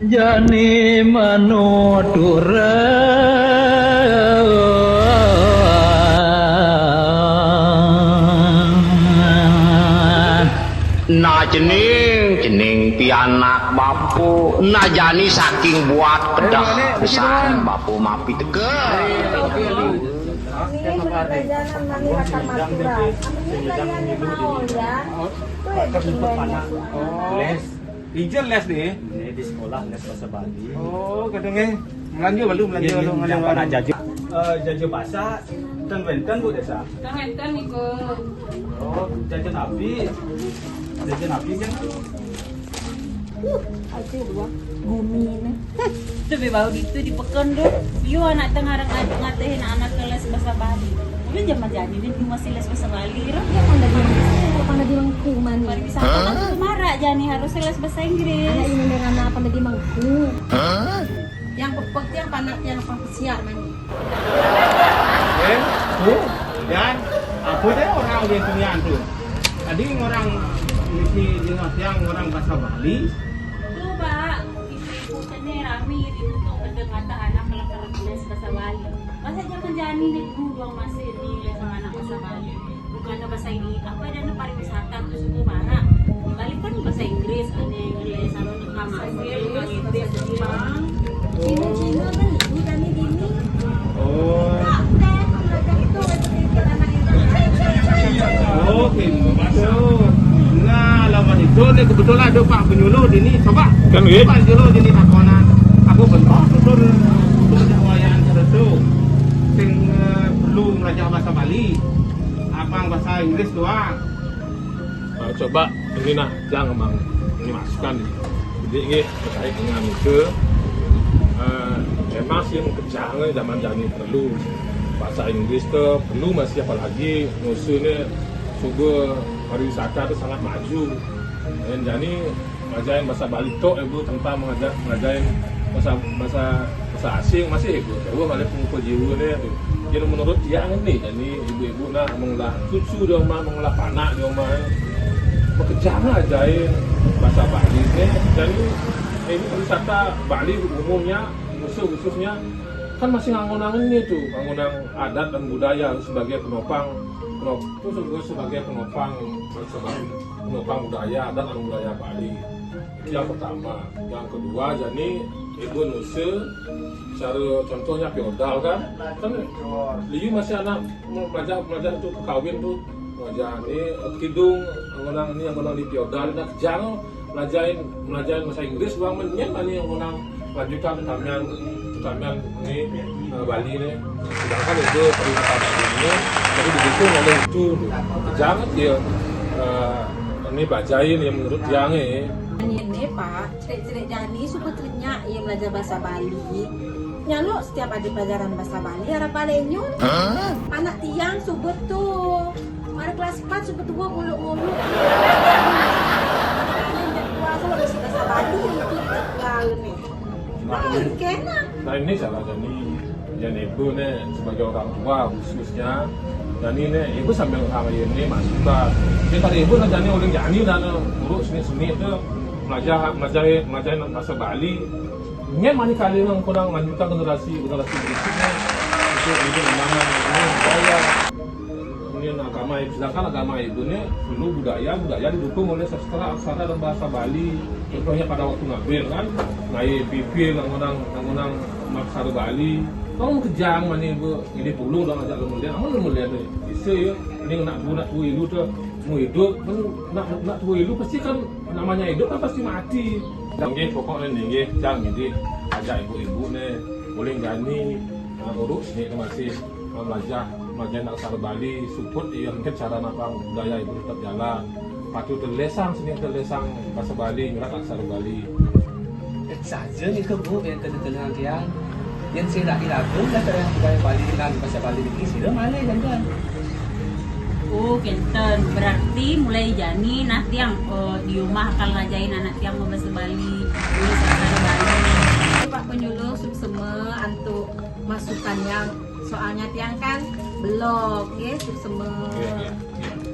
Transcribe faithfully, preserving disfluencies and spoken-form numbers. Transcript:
Jani manuturan. Nah, cening, cening pianak bapa. Nah, jani saking buat kedah pesan bapa mapi teka. Ini sudah jalan mani latar maturan. Amun ini kalian ni mau, ya. Tu ya, bikin banyak tu anak. Ijel les deh. Ini di sekolah les bahasa Bali. Oh, kadang eh. Melanjut balu, melanjut balu, melanjut balu. Nak jaja. Eh, jaja bahasa, ten wenten bu desa. Ten wenten, Ibu. Oh, jaja napi. Jaja napi kan? Uh, aja dua. Gumi ni. Lebih bau gitu di peken tu. You anak tengah ngatahin anak ke les bahasa Bali. Tapi zaman jani ni belum masih les bahasa Bali, roh. Ya, pandai di mangku, pandai di mangku, mani. Pariwisata kan tu marak jani harus les bahasa Inggris. Anak ini dengan apa, pandai di mangku. Yang pepek, yang panak, yang pang pesiar, mani. Eh, tu, dan apa dia orang dia punya tu? Tadi orang mesti dengar tiang orang bahasa Bali. Tu, Pak, ibu-ibu kena rami di tu, tu, kena ngata anak kalau les bahasa Bali. Masa zaman jani ni dulu orang masih ni les anak bahasa Bali. Bukan bahasa ini, apa dia ni pariwisata tu semua barat. Bali kan bahasa Inggris, ada Inggris, ada ni kamar, Inggris, Jepang. Cina-Cina kan itu jani dini. Oh. Oke, betul. Nah, lawan itu ni kebetulan ada Pak Penyuluh di ni. Coba. Kan, Pak Penyuluh di ni takonan. Aku bentuk betul. Betul wayang seretu. Sing eh, perlu belajar bahasa Bali. Abang bahasa Inggris doang. Ah, coba ini nah, jangan abang ini masukan. Jadi nggih terkait dengan itu eh, memang sih kejang zaman jani perlu bahasa Inggris ke perlu masih apalagi musuhnya coba pariwisata tu sangat maju. Dan jani ngajarin bahasa Bali tok ibu tentang mengajar ngajarin bahasa bahasa bahasa asing masih ibu jauh oleh pengupa jiwa ni tu. Jadi menurut tiang ni jani ibu-ibu nak mengolah cucu di rumah, mengolah panak di rumah. Bekerja ngajarin bahasa Bali ni jani ini pariwisata Bali umumnya khusus khususnya kan masih ngangonang ni tu, ngangonang adat dan budaya sebagai penopang penop, tu sebagai penopang sebagai penopang budaya adat dan budaya Bali. Itu yang pertama. Yang kedua jani ibu nusa cara contohnya feodal kan kan liu masih anak pelajar pelajar tu kawin tu pelajar ni kidung orang ni orang di feodal nak kejang belajarin belajarin bahasa Inggris orang menyen mana yang orang lanjutkan tamian tamian ni uh, Bali ni sedangkan itu perintah Bali ni jadi begitu oleh itu kejang dia uh, ni belajarin yang menurut dia ni. Ini Pak, cerik-cerik jani suka ternyak ia belajar bahasa Bali. Nyaluk setiap ada pelajaran bahasa Bali, harap balik nyun. Anak tiang subuh tu. Mara kelas empat subuh tua muluk-muluk. Puasa lo mesti bahasa Bali itu tinggal ni. Nah, kena. Nah ini salah jani. Yang ibu ni sebagai orang tua khususnya. Dan ini ibu sambil ngambil ini masukan. Jadi kalau ibu nak jani orang jani dan urus seni-seni tu belajar belajar belajar bahasa Bali. Nyen mani kali nang kurang lanjutkan generasi generasi berikutnya untuk untuk menanam ini budaya. Ini agama sedangkan agama ibu ni perlu budaya budaya didukung oleh sastra aksara dan bahasa Bali. Contohnya pada waktu ngabil kan, ngai pipil nang orang nang orang aksara Bali. Kau kejang mani ibu ini puluh dong ajak lemulian, amun lemulian ni. Bisa ya, ini nak bu nak bu ilu tu, mu hidup, nak nak bu ilu pasti kan namanya hidup kan pasti mati. Nggih, pokoknya nggih, jang nggih ajak ibu-ibu ni boleh jani uh, urus ni masih uh, belajar belajar nak aksara Bali, support dia mungkin cara napa budaya ibu tetap jalan. Patut terlesang sini terlesang bahasa Bali, nyurat aksara Bali. Saja ni ke bu yang kena kena tiang. Yang saya nak dilakukan dah terang budaya Bali dengan bahasa Bali ni sila malai kan. Oh, kenten. Berarti mulai jani nah tiang oh, di rumah akan ngajain anak tiang bahasa Bali, nulis aksara Bali. Pak Penyuluh suksema antuk masukannya. Soalnya tiang kan belok, ya, suksema. Ya, ya, ya.